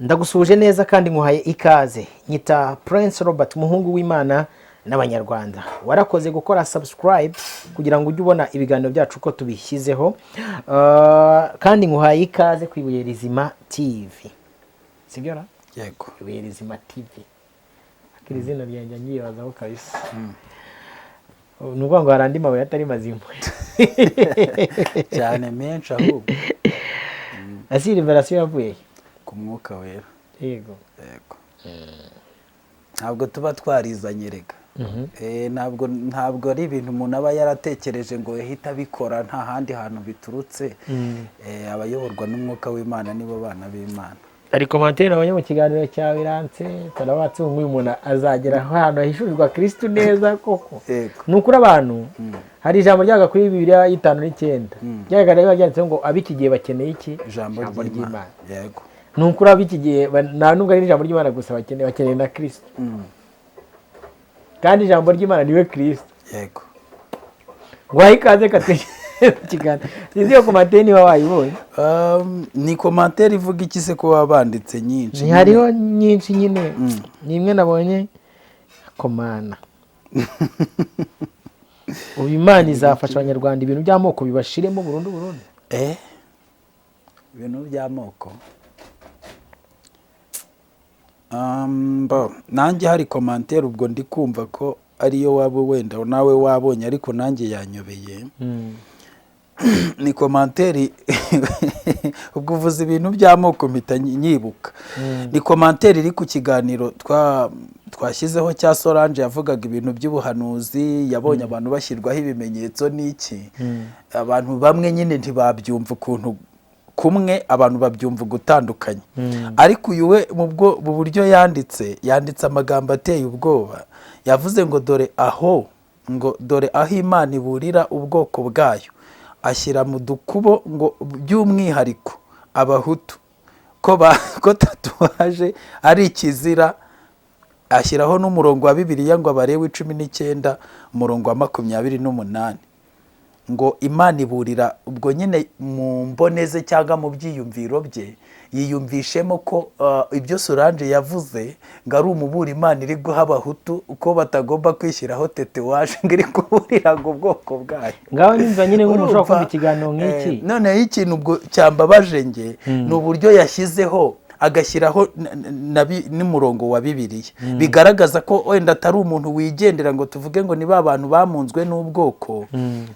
Ndagusuhuje neza kandi nkuhaye ikaze. Nyita Prince Robert, umuhungu w'Imana n'Abanyarwanda. Warakoze gukora subscribe kugira ngo ujye ubona ibiganiro byacu uko tubishyizeho. Kandi nkuhaye ikaze ku Ibuye Rizima TV, sibyo ra? Yego. Ibuye Rizima TV, akiri izina ryanjye nyibazaho kabisa. Ni ukuvuga ngo hari andi mabuye atari mazima? Cyane, menshi ahubwo. Ese révélation yavuye he? Ku Mwuka Wera. Yego. Yego, ntabwo tuba twarizanye rega. Ntabwo ari ibintu umuntu aba yaratekereje ngo yahite abikora, nta handi hantu biturutse. Abayoborwa n'Umwuka w'Imana nibo bana b'Imana. Hari commentaire nabonye mu kiganiro cyawe iranse turabatse ngo uyu muntu azagera ahantu hahishurirwa Kirisitu neza koko. Ni ukuri, abantu, hari ijambo ryaga kuri Bibiliya y'itanu n'icyenda ryaga riba ryanditseho ngo ab'iki gihe bakeneye iki? Ijambo ry'Imana, yego. Ni ukuri, ab'iki gihe nta nubwo ari ijambo ry'Imana gusa bakeneye, bakeneye na Kirisitu. Kandi ijambo ry'Imana niwe Kirisitu. Ngo ikaze katwinjire mu kiganiro. Sinzi iyo commentaire niba wayibonye. Ni commentaire ivuga iki se, ko baba banditse nyinshi? Hariho nyinshi nyine, ni imwe nabonye komana. Ubu Imana izafasha Abanyarwanda ibintu by'amoko bibashiremo burundu burundu? Ibintu by'amoko. Nanjye hari commentaire, ubwo ndi kumva ko ariyo waba wenda nawe wabonye, ariko nanjye yanyobeye. Ni commentaire, ubwo uvuze ibintu by'amoko mpita nyibuka. Ni commentaire iri ku kiganiro twashyizeho cya Solange, yavugaga ibintu by'ubuhanuzi, yabonye abantu bashyirwaho ibimenyetso n'iki. Abantu bamwe nyine ntibabyumva ukuntu kumwe, abantu babyumva gutandukanye. Ariko uyu we mu buryo yanditse, yanditse amagambo ateye ubwoba. Yavuze ngo dore aho, ngo dore aho Imana iburira ubwoko bwayo, ashyira mu dukubo ngo by'umwihariko Abahutu ko tatouage ari ikizira, ashyiraho n'umurongo wa Bibiliya ngo Abalewi 19 umurongo wa 28, ngo Imana iburira. Ubwo nyine mu mboneze cyangwa mu byiyumviro bye, yiyumvishemo ko ibyo Solange yavuze ngo ari umuburo Imana iri guha Abahutu ko batagomba kwishyiraho tatouage, ngo iri kuburira ngo ubwoko bwayo. Ngaho nimba nyine nk'umuntu ushobora Urumva, kumva ikiganiro nk'iki. Noneho ikintu ubwo cyambabaje nge ni uburyo yashyizeho, agashyiraho n'umurongo wa Bibiliya, bigaragaza ko wenda atari umuntu wigendera ngo tuvuge ngo ni ba bantu bamunzwe n'ubwoko,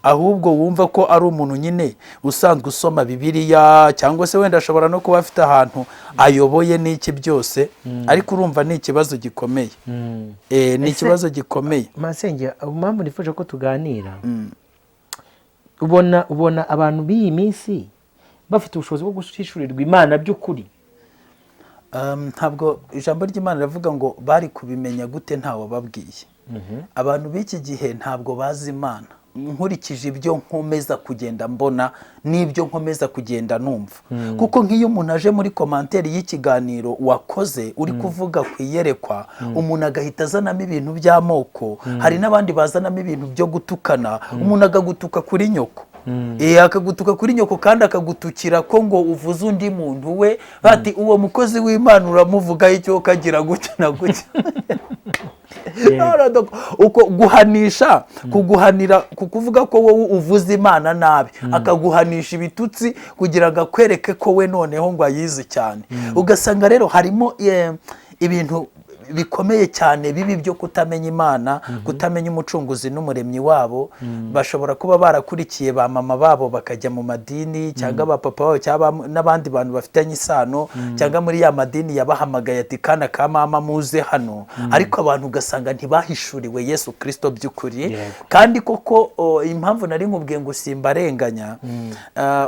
ahubwo wumva ko ari umuntu nyine usanzwe usoma Bibiliya, cyangwa se wenda ashobora no kuba afite ahantu ayoboye n'iki byose. Ariko urumva ni ikibazo gikomeye. Ni ikibazo gikomeye. Masenge, impamvu nifuje ko tuganira, ubona abantu b'iyi minsi bafite ubushobozi bwo guhishurirwa Imana by'ukuri? Ntabwo ijambo ry'Imana riravuga ngo bari kubimenya gute ntawababwiye? Abantu b'iki gihe ntabwo bazi Imana, nkurikije ibyo nkomeza kugenda mbona n'ibyo nkomeza kugenda numva, kuko nk'iyo umuntu aje muri commentaire y'ikiganiro wakoze uri kuvuga ku iyerekwa, umuntu agahita azanamo ibintu by'amoko. Hari n'abandi bazanamo ibintu byo gutukana, umuntu akagutuka kuri nyoko. Akagutuka kuri nyoko kandi akagutukira ko ngo uvuze undi muntu we, bati uwo mukozi w'Imana uramuvugaho icyo, kagira gutya na gutya. Uko guhanisha, kuguhanira ku kuvuga ko wowe uvuze Imana nabi, akaguhanisha ibitutsi kugira ngo akwereke ko we noneho ngo ayizi cyane. Ugasanga rero harimo ibintu bikomeye cyane bibi byo kutamenya Imana, kutamenya Umucunguzi n'Umuremyi wabo. Bashobora kuba barakurikiye ba mama babo bakajya mu madini, cyangwa ba papa babo, cyangwa n'abandi bantu bafitanye isano, cyangwa muri ya madini yabahamagaye ati kana ka mama, muze hano. Ariko abantu ugasanga ntibahishuriwe Yesu Kirisito by'ukuri. Kandi koko impamvu nari nkubwiye ngo simbarenganya,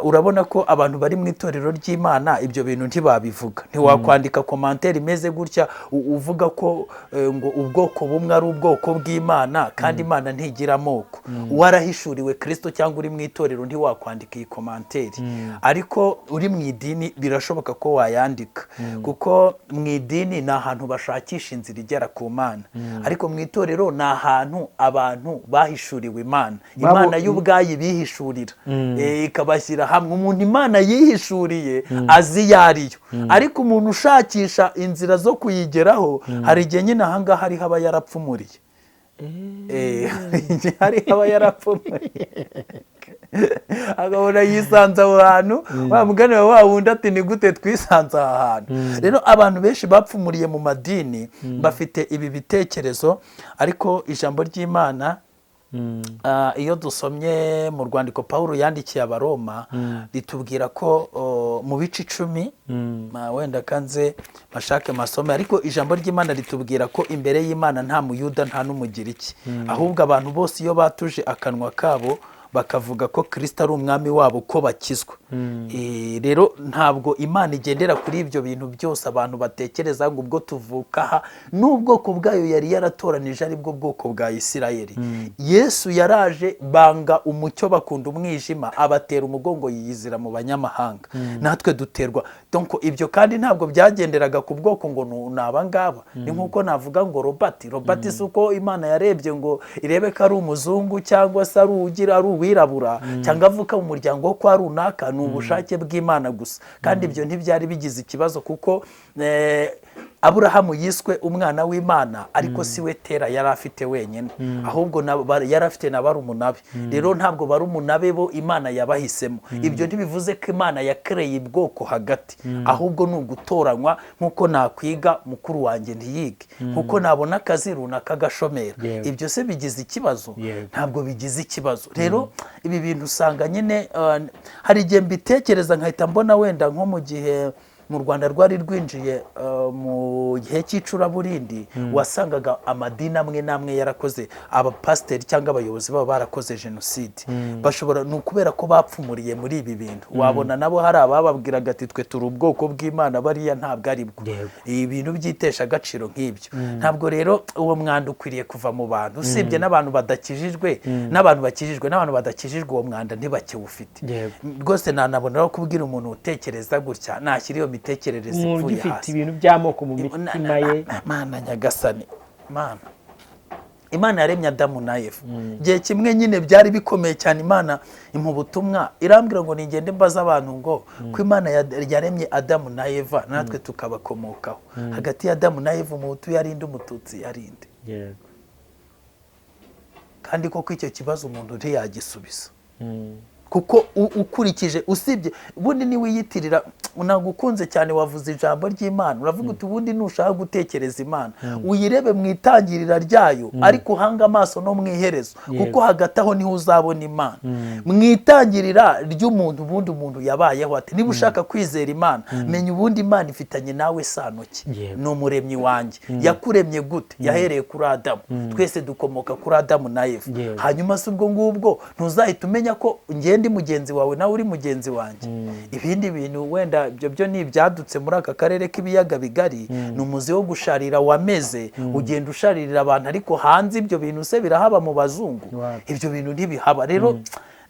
urabona ko abantu bari mu itorero ry'Imana ibyo bintu ntibabivuga. Ntiwakwandika commentaire imeze gutya uvuga. kuvuga ko ngo ubwoko bumwe ari ubwoko bw'Imana kandi Imana ntigira amoko. Warahishuriwe Kristo cyangwa uri mu itorero ntiwakwandika iyi commentaire, ariko uri mu idini birashoboka ko wayandika, kuko mu idini ni ahantu bashakisha inzira igera ku Mana, ariko mu itorero ni ahantu abantu bahishuriwe Imana, Imana y'ubwayo ibihishurira, ikabashyira hamwe. Umuntu Imana yihishuriye azi iyo ariyo, ariko umuntu ushakisha inzira zo kuyigeraho hari igihe nyine ahangaha hariho aba yarapfumuriye, hariho aba yarapfumuriye akabona yisanze aho hantu, wa mugani wa wundi ati ni gute twisanze aha hantu. Rero abantu benshi bapfumuriye mu madini bafite ibi bitekerezo, ariko ijambo ry'Imana, iyo dusomye mu rwandiko Pawulo yandikiye Abaroma, ritubwira ko mu bice 10, wenda kanze mashake masome, ariko ijambo ry'Imana ritubwira ko imbere y'Imana nta Muyuda nta n'Umugiriki, ahubwo abantu bose iyo batuje akanwa kabo bakavuga ko Kristo ari umwami wabo ko bakizwa. Rero ntabwo Imana igendera kuri ibyo bintu byose abantu batekereza ngo ubwo tuvuka aha n'ubwoko bwayo yari yaratoranije ari bwo bwoko bwa Isirayeli. Yesu yaraje banga umucyo bakunda umwijima, abatera umugongo yiyizira mu banyamahanga. Natwe duterwa donc ibyo, kandi ntabwo byagenderaga ku bwoko ngo ni aba ngaba. Ni nk'uko navuga ngo Robert si uko Imana yarebye ngo irebe ko ari umuzungu cyangwa se ari ugira ari uwirabura cyangwa avuka mu muryango wo kwa runaka, ni ubushake bw'Imana gusa. Kandi ibyo ntibyari bigize ikibazo kuko Aburahamu yiswe umwana w'Imana, ariko si we Tera yari afite wenyine, ahubwo yari afite na barumuna be. Rero ntabwo barumuna be bo Imana yabahisemo. Ibyo ntibivuze ko Imana yakereye ubwoko hagati, ahubwo ni ugutoranywa, nk'uko nakwiga mukuru wanjye ntiyige, nk'uko nabona akazi runaka agashomera. Ibyo se bigize ikibazo? Ntabwo bigize ikibazo. Rero ibi bintu usanga nyine hari igihe mbitekereza nkahita mbona wenda nko mu gihe mu Rwanda rwari rwinjiye mu gihe cy'icuraburindi, wasangaga amadini amwe n'amwe yarakoze, abapasiteri cyangwa abayobozi babo barakoze jenoside. Bashobora ni ukubera ko bapfumuriye muri ibi bintu. Wabona nabo hari abababwiraga ati twe turi ubwoko bw'Imana, bariya ntabwo ari bwo. Ibintu byitesha agaciro nk'ibyo. Ntabwo rero uwo mwanda ukwiriye kuva mu bantu, usibye n'abantu badakijijwe, n'abantu bakijijwe n'abantu badakijijwe uwo mwanda ntibakiwufite. Rwose nanaboneraho kubwira umuntu utekereza gutya nashyira iyo mitekerereze umuntu ipfuye ugifite hasi. ibintu by'amoko mu mitima ye. Mana nyagasani, Mana, Imana yaremye Adamu na Eva. Igihe kimwe nyine byari bikomeye cyane, Imana impa ubutumwa irambwira ngo nigende mbaze abantu ngo ko Imana yaremye Adamu na Eva natwe tukabakomokaho, hagati ya Adamu na Eva Umuhutu yarinde Umututsi yarinde? Kandi koko icyo kibazo umuntu ntiyagisubiza, kuko ukurikije usibye ubundi niwiyitirira nagukunze cyane, wavuze ijambo ry'Imana uravuga uti ubundi nushaka gutekereza Imana uyirebe mu itangirira ryayo, ariko uhange amaso no mu iherezo, kuko hagati aho niho uzabona Imana. Mu itangirira ry'umuntu ubundi umuntu yabayeho ati niba ushaka kwizera Imana menya ubundi Imana ifitanye nawe sano ki? Ni umuremyi wanjye. Yakuremye gute? Yahereye kuri Adamu, twese dukomoka kuri Adamu na Eva. Hanyuma si ubwo ngubwo ntuzahita umenya ko ngende mugenzi wawe nawe uri mugenzi wanjye. Ibindi bintu wenda ibyo byo ni ibyadutse muri aka karere k'ibiyaga bigari, ni umuzi wo gusharira wameze, ugenda usharirira abantu, ariko hanze ibyo bintu se birahaba mu bazungu? Ibyo bintu ntibihaba. Rero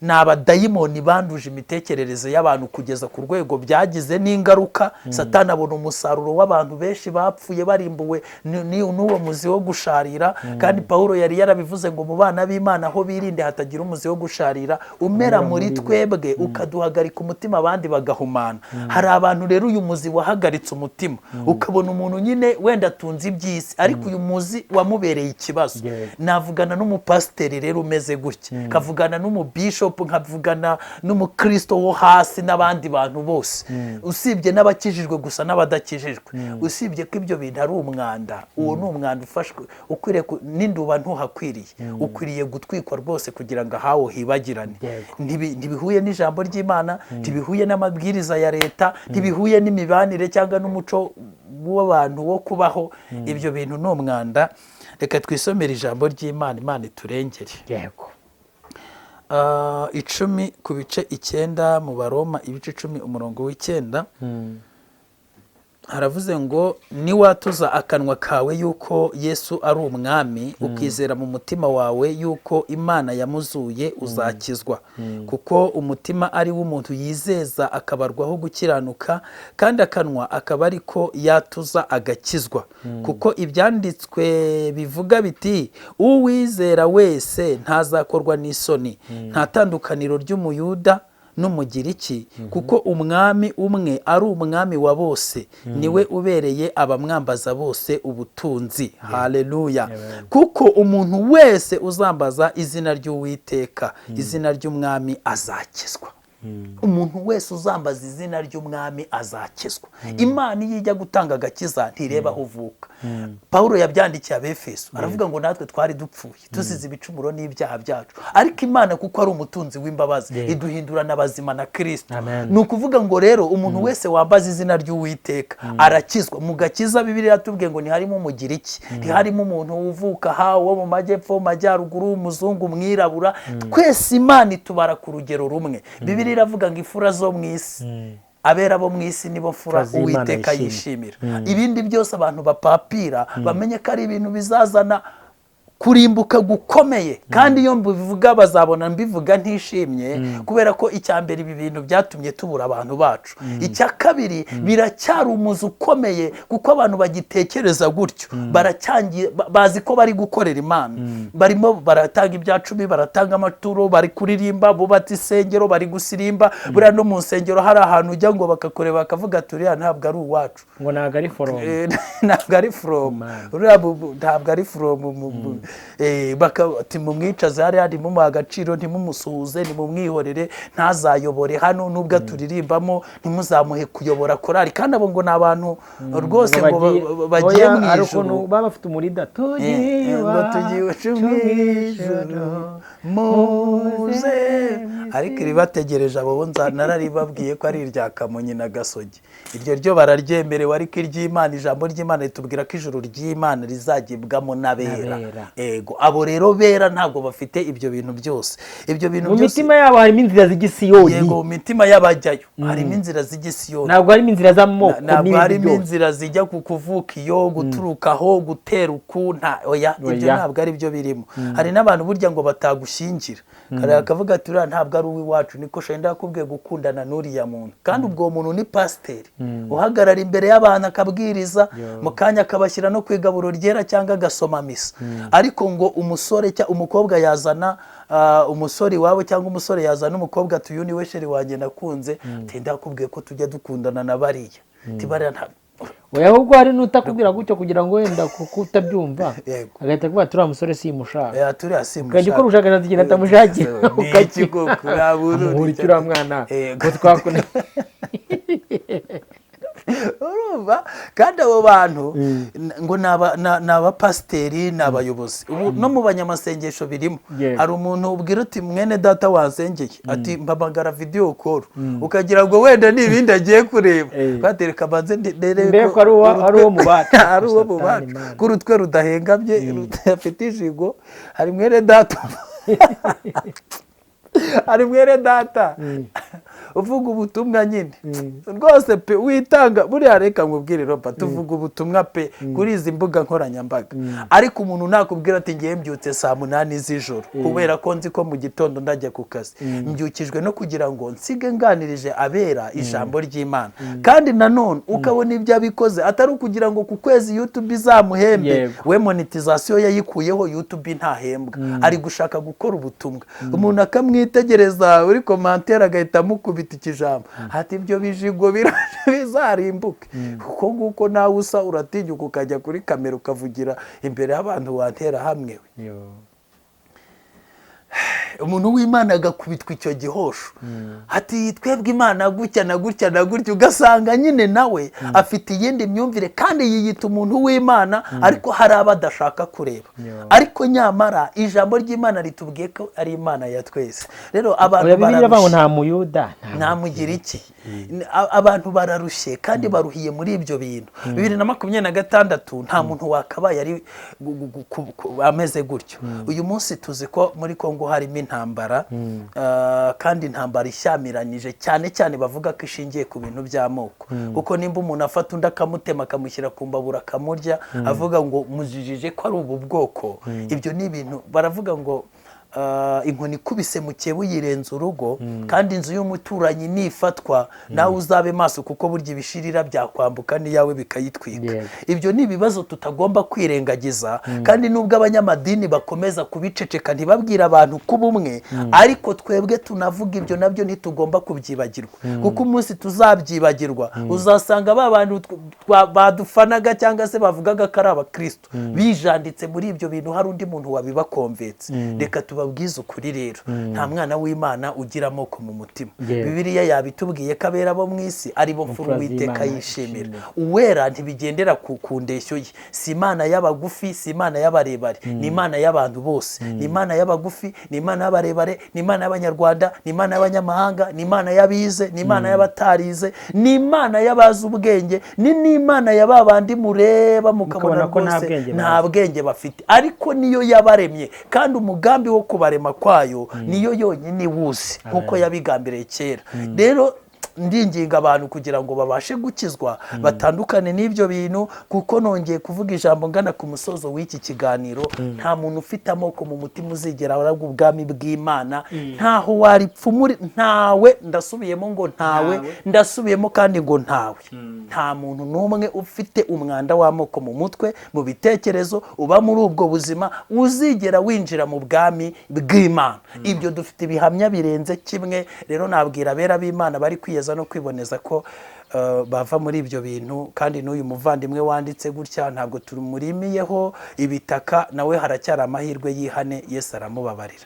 ni abadayimoni banduje imitekerereze y'abantu kugeza ku rwego byagize n'ingaruka. Satani abona umusaruro w'abantu benshi bapfuye barimbuwe n'uwo muzi wo gusharira. Kandi Pawulo yari yarabivuze ngo mu bana b'Imana aho birinde hatagira umuzi wo gusharira umera muri twebwe ukaduhagarika umutima abandi bagahumana. Hari abantu rero uyu muzi wahagaritse umutima, ukabona umuntu nyine wenda atunze iby'isi ariko uyu muzi wamubereye ikibazo. Navugana n'umupasiteri rero umeze gutya, nkavugana n'umubishopu, nkavugana n'umukristo wo hasi n'abandi bantu bose, usibye n'abakijijwe gusa n'abadakijijwe, usibye ko ibyo bintu ari umwanda. Uwo ni umwanda ufashwe ukwiriye n'induba ntuhakwiriye, ukwiriye gutwikwa rwose kugira ngo ahawo hibagirane. Ntibihuye n'ijambo ry'Imana, ntibihuye n'amabwiriza ya leta, ntibihuye n'imibanire cyangwa n'umuco w'abantu wo kubaho. Ibyo bintu ni umwanda. Reka twisomere ijambo ry'Imana, Imana iturengere. 10 ku bice 9 mu Baroma, ibice 10 umurongo w'9. Haravuze ngo niwatuza akanwa kawe yuko Yesu ari umwami, ukizera mu mutima wawe yuko Imana yamuzuye, uzakizwa. Kuko umutima ari wo umuntu yizeza akabarwaho gukiranuka, kandi akanwa akaba ariko yatuza agakizwa. Kuko ibyanditswe bivuga biti: "Uwizera wese ntazakorwa n'isoni." Nta tandukaniro ry'Umuyuda n'Umugiriki, kuko Umwami umwe ari Umwami wa bose, niwe ubereye abamwambaza bose ubutunzi. Haleluya! Kuko umuntu wese uzambaza izina ry'Uwiteka, izina ry'Umwami, azakizwa. Umuntu wese uzambaza izina ry'Umwami azakizwa. Imana iyo ijya gutanga agakiza ntireba aho uvuka. Pawulo yabyandikiye Abefeso, aravuga ngo natwe twari dupfuye tuzize ibicumuro n'ibyaha byacu, ariko Imana kuko ari umutunzi w'imbabazi iduhindurana abazima na Kirisito. Amen. Ni ukuvuga ngo rero umuntu wese wambaza izina ry'Uwiteka arakizwa. Mu gakiza, Bibiliya yatubwiye ngo ntiharimo Umugiriki, ntiharimo umuntu uvuka aha, wo mu majyepfo, mu majyaruguru, umuzungu, umwirabura, twese Imana itubara ku rugero rumwe. Bibiliya iravuga ngo imfura zo mu isi, abera bo mu isi nibo mfura Mfura z'Imana Uwiteka yishimira. yishimira. Ibindi byose abantu bapapira, bamenye ko ari ibintu bizazana kurimbuka gukomeye. Kandi iyo mbivuga bazabona mbivuga ntishimye, kubera ko icya mbere ibi bintu byatumye tubura abantu bacu. Icya kabiri, biracyari umuzi ukomeye, kuko abantu bagitekereza gutyo baracyangiye, bazi ko bari gukorera Imana, barimo baratanga ibya cumi, baratanga amaturo, bari kuririmba, bubatse isengero, bari gusirimba. Buriya no mu nsengero hari ahantu ujya ngo bakakureba bakavuga ati: "Uriya ntabwo ari uwacu." Ngo ntabwo ari from. Ntabwo ari from uriya, ntabwo ari from ati mumwicaze hariya, ntimumuhe agaciro, ntimumusuhuze, ntimumwihorere, ntazayobore hano nubwo aturirimbamo, ntimuzamuhe kuyobora korali. Kandi abo ngo ni abantu rwose ngo bagiye Oya, mu hari ijuru. ukuntu baba bafite umurida: tugiye Ngo tugiye iwacu mu ijuru, muze. Ariko iribategereje abo bo nararibabwiye ko ari irya Kamonyi na Gasogi, iryo ryo bararyemerewe. Ariko iry'Imana, ijambo ry'Imana ritubwira ko ijuru ry'Imana rizagibwamo n'abera. N'abera. Ego, abo rero bera ntabwo bafite ibyo bintu byose, ibyo bintu Mu byose. mitima yabo harimo inzira z'igisiyoni. Yego, mu mitima y'abajyayo harimo inzira z'igisiyoni. Ntabwo harimo inzira z'amoko Ntabwo n'ibindi harimo byose. inzira zijya ku kuvuka iyo, guturuka aho, gutera uku, nta, oya, ibyo Oya. ntabwo ari byo birimo. Hari n'abantu burya ngo batagushyingira kare bakavuga ati: "Uriya ntabwo ari uw'iwacu." Niko shenda yakubwiye gukundana n'uriya muntu, kandi ubwo uwo muntu ni pasiteri uhagarara imbere y'abantu akabwiriza, mu kanya akabashyira no ku igaburo ryera cyangwa agasoma misa. Ariko ngo umusore cyangwa umukobwa yazana umusore iwabo, cyangwa umusore yazana umukobwa ati: "Uyu ni we chéri wanjye nakunze." Ati: "Ndakubwiye ko tujya dukundana na bariya." Ati: "Bariya nta." Oya, ahubwo hari n'utakubwira gutyo kugira ngo wenda kuko utabyumva, agahita akubwira ati: "Uriya musore simushaka." Turiya simushaka. Ukajya ukora ubushakashatsi ikintu atamushakira. Ni iki koko? Urabura Amuhura icyo uriya mwana Yego. ngo twakune. Urumva, kandi abo bantu ngo ni abapasiteri, ni abayobozi. Ubu no mu banyamasengesho birimo. Hari umuntu ubwira uti: "Mwene data, wansengeye?" Ati: "Mpamagara video call," ukagira ngo wenda ni ibindi agiye kureba. Batereka banze ndebe Ndebe ko ari uwo mu bacu. Ari uwo mu Satani, bacu, Mana. ko urutwe rudahengamye, rudafite ijigo. Hari mwene data uvuga ubutumwa nyine rwose pe, witanga. Buriya reka nkubwire Roba, tuvuga ubutumwa pe kuri izi mbuga nkoranyambaga, ariko umuntu nakubwira ati: "Ngiye mbyutse saa 8 z'ijoro kubera ko nzi ko mu gitondo ndajya ku kazi, mbyukijwe no kugira ngo nsige nganirije abera ijambo ry'Imana," kandi nanone ukabona ibyo abikoze atari ukugira ngo ku kwezi YouTube izamuhembe, we monetization yayikuyeho, YouTube ntahembwa, ari gushaka gukora ubutumwa, umuntu akamwitegereza uri commentaire agahita amukubita ikijambo ati: "Ibyo bijigo biraje bizarimbuke." Kuko nguko nawe usa uratinyuka ukajya kuri kamera ukavugira imbere y'abantu, wantera hamwe we. Yo. Umuntu w'Imana agakubitwa icyo gihosho ati: "Twebwe Imana gutya na gutya na gutya." Ugasanga nyine nawe afite iyindi myumvire kandi yiyita umuntu w'Imana, ariko hari abo adashaka kureba. Ariko nyamara ijambo ry'Imana ritubwiye ko ari Imana ya twese. Rero abantu Oya, Bibiliya iravuga ngo bararushye. nta Muyuda, Nta Mugiriki. Abantu bararushye kandi baruhiye muri ibyo bintu. 2026 nta muntu wakabaye ari ameze gutyo. Uyu munsi tuzi ko muri Kongo harimo intambara, kandi intambara ishyamiranyije cyane cyane, bavuga ko ishingiye ku bintu by'amoko, kuko nimba umuntu afata undi akamutema, akamushyira ku mbabura, akamurya, avuga ngo mujijije ko ari ubu bwoko, ibyo ni ibintu baravuga ngo inkoni ikubise mukeba uyirenza urugo. Kandi inzu y'umuturanyi nifatwa, nawe uzabe maso, kuko burya ibishirira byakwambuka n'iyawe bikayitwika. Ibyo ni ibibazo tutagomba kwirengagiza. Kandi nubwo abanyamadini bakomeza kubiceceka, ntibabwire abantu kuba umwe, ariko twebwe tunavuga ibyo nabyo ntitugomba kubyibagirwa, kuko umunsi tuzabyibagirwa uzasanga ba bantu badufanaga cyangwa se bavugaga ko ari abakristo bijanditse muri ibyo bintu, hari undi muntu wabibakonvetse. Reka tubabwize ukuri rero, nta mwana w'Imana ugira amoko mu mutima. Bibiliya yabitubwiye ko abera bo mu isi ari bo mfura Imfura Uwiteka z'Imana yishimira. yishimira. Uwera ntibigendera ku ndeshyo ye. Si Imana y'abagufi, si Imana y'abarebare, ni Imana y'abantu bose. Ni Imana y'abagufi, ni Imana y'abarebare, ni Imana y'Abanyarwanda, ni Imana y'abanyamahanga, ni Imana y'abize, ni Imana y'abatarize, ni Imana y'abazi ubwenge, ni n'Imana ya ba bandi mureba mukabona Mukabona ko nta rwose bwenge nta bazi. bwenge bafite, ariko niyo yabaremye, kandi umugambi wo kubarema kwayo niyo yonyine iwuzi nk'uko yabigambiriye kera. Rero ndinginga abantu kugira ngo babashe gukizwa, batandukane n'ibyo bintu, kuko nongeye kuvuga ijambo ngana ku musozo w'iki kiganiro: nta muntu ufite amoko mu mutima uzigera aragwa ubwami bw'Imana. Ntaho waripfumuri, ntawe. Ndasubiyemo ngo ntawe. Ntawe. Ndasubiyemo kandi ngo ntawe. Nta muntu n'umwe ufite umwanda w'amoko mu mutwe, mu bitekerezo, uba muri ubwo buzima, uzigera winjira mu bwami bw'Imana. Ibyo dufite ibihamya birenze kimwe. Rero nabwira abera b'Imana bari kwiyeza no kwiboneza ko bava muri ibyo bintu. Kandi n'uyu muvandimwe wanditse gutya, ntabwo tumurimiyeho ibitaka, nawe haracyari amahirwe, yihane, Yesu aramubabarira.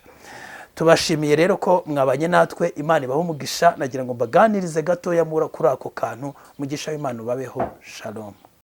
Tubashimiye rero ko mwabanye natwe, Imana ibahe umugisha. Nagira ngo mbaganirize gatoya kuri ako kantu. Umugisha w'Imana ubabeho. Shalom.